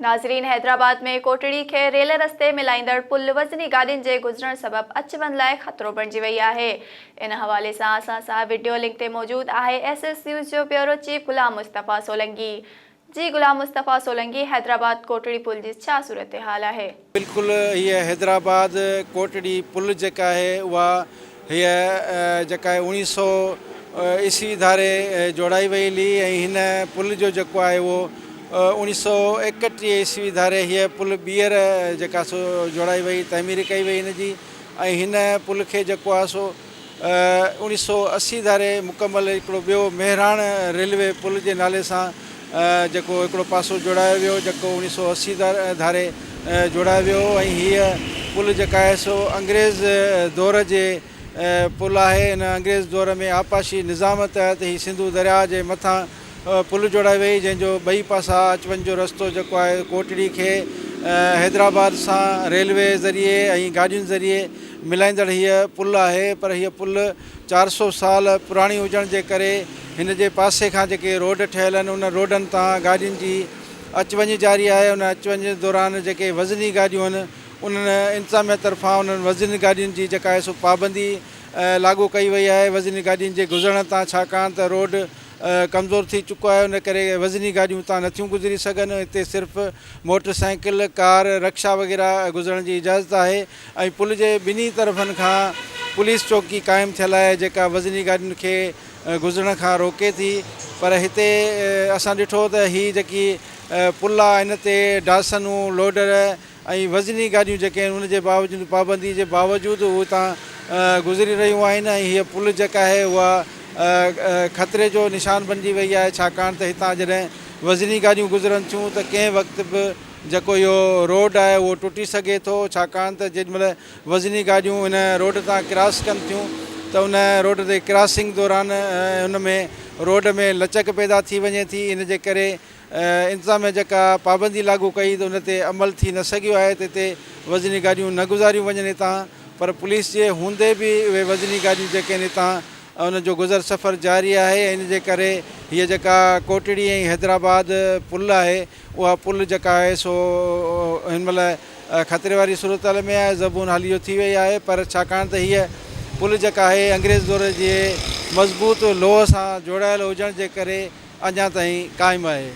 ناظرين حيدرآباد ۾ ڪوٽڙي کي ريل رستي ملائيندڙ پل وزني گاڏين جي گذرڻ سبب اچ وڃ لاء خطرو بڻجي وئي آهي ان حوالي سان اسان سان وڊيو لنڪ تي موجود آهي ايس ايس نيوز جو بيورو چيف غلام مصطفيٰ سولنگي جي غلام مصطفيٰ سولنگي حيدرآباد ڪوٽڙي پل جي ڇا صورتحال آهي؟ بلڪل هيء حيدرآباد ڪوٽڙي پل جيڪا آهي اها هيء جيڪا آهي اوڻيهه سئو عيسوي ڌاري جوڙائي وئي هئي ۽ هن پل جو جيڪو آهي اهو اوڻيهه سئو ايڪٽيهه عيسوي ڌاري هيء پل ٻيهر جيڪا سو جوڙائي وئي تعمير ڪئي وئي هن جي ۽ هن پل کي جيڪو آهي سو اوڻيهه سئو 80 ڌاري مڪمل هڪڙو ٻيو مهراڻ ريلوي پل جي نالي سان جيڪو هڪڙو پاسو جوڙايو ويو جيڪو اوڻيهه سئو 80 ڌاري جوڙايو ويو ۽ هيء پل جيڪا آهي سو انگريز دور جي پل آهي ان انگريز دور ۾ آبپاشي نظام تحت هي سنڌو درياء جي مٿان پل جوڙائي وئي جنهن جو ٻئي پاسا اچ وڃ جو رستو جيڪو آهي ڪوٽڙي کي حيدرآباد سان ريلوي ذريعي ۽ گاڏين ذريعي ملائيندڙ هيء پل آهي پر هيء پل 400 سال پراڻي هجڻ جي ڪري هن جي پاسي کان جيڪي روڊ ٺهيل آهن ان روڊن تان گاڏين جي اچ وڃ جاري آهي ان اچ وڃ دوران جيڪي وزني گاڏيون آهن انهن انتظاميا طرفان انهن وزني گاڏين جي جيڪا آهي سو پابندي لاڳو ڪئي وئي آهي وزني گاڏين جي گذرڻ تان ڇاڪاڻ ته روڊ ڪمزور ٿي چڪو آهي ان ڪري وزني گاڏيون اتان نٿيون گذري سگهن هتي صرف موٽر سائيڪل، ڪار، رڪشا وغيره گذرڻ جي اجازت آهي ۽ پل جي ٻنهي طرفن کان پوليس چوڪي قائم ٿيل آهي جيڪا وزني گاڏين کي گذرڻ کان روڪي ٿي پر هتي اسان ڏٺو ته هي جيڪي پل آهي ان تي ڊاسنون، لوڊر ۽ وزني گاڏيون جيڪي آهن ان جي باوجود پابندي جي باوجود هو هتان گذري رهيون آهن ۽ هيء پل جيڪا آهي اها خطري جو نشان بنجي وئي آهي ڇاڪاڻ ته هتان جڏهن وزني گاڏيون گذرن ٿيون ته ڪنهن وقت به جيڪو اهو روڊ آهي اهو ٽٽي سگهي ٿو ڇاڪاڻ ته جيڏي مهل وزني گاڏيون ان روڊ تان ڪراس ڪن ٿيون ته ان روڊ تي ڪراسنگ دوران ان ۾ روڊ ۾ لچڪ پيدا ٿي وڃي ٿي ان جي ڪري انتظاميا جيڪا پابندي لاڳو ڪئي ته ان تي عمل ٿي نه سگهيو آهي ته هتي وزني گاڏيون نه گذاريون وڃن هتان پر پوليس جي هوندي به اهي وزني گاڏيون جيڪي آهن هتان ان جو گذر سفر جاري آهي ۽ ان جي ڪري هيء جيڪا ڪوٽڙي ۽ حيدرآباد پل آهي اها پل جيڪا آهي سو هن مهل خطري واري صورتحال ۾ آهي زبون حالي اهو ٿي وئي آهي پر ڇاڪاڻ ته هيء پل جيڪا آهي انگريز دور جي مضبوط لوهه سان جوڙايل هجڻ جي ڪري اڃا تائين قائم آهي.